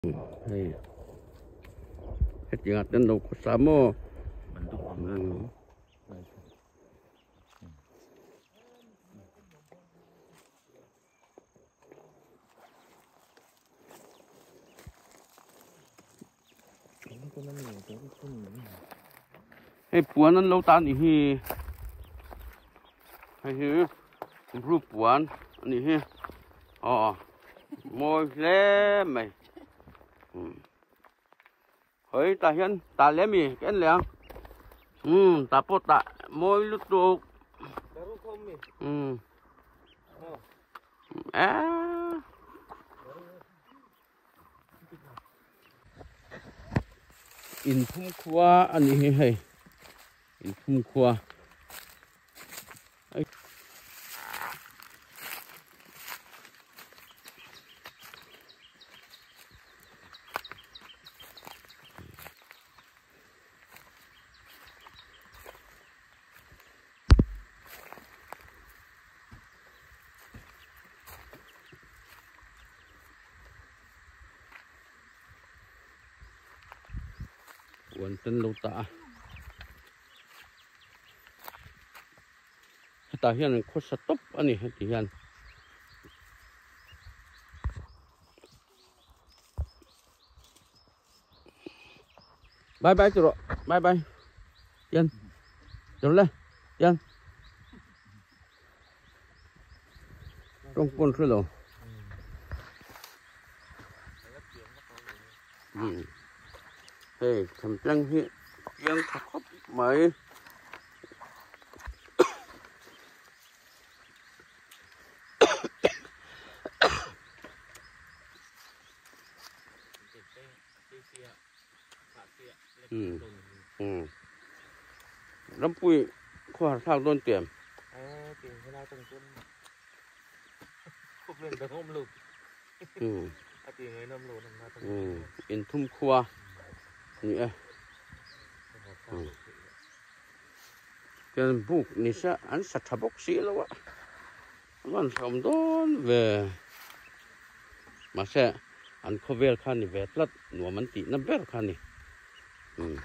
Hei hetiangah ten lo khawsa maw hei puan an lo ta a nih hi hei hi bru puan a nih hi aw mawi hle mai hawi tah hian tah leh ami ka en leh ang umm tah pawh tah mawi lutuk umm eee. Inphum khua a nih hi hei inphum khua Puan ten lo tah a hetah hian an khawsa tawp a ni heti hian. Bye bye tiro bye bye yan tiro le yan tawng pawn hre lo hei themtleng hi piang tha khawp mai. Rampui khaw har thlak dawn tiam. Inthum khua ni e. Chuan buk ni se an sa tha bawk si lo a. An rawn hlawm dawn ve. Mahse an khawvel kha ni ve tlat nuam an tihna ber kha ni. Umm.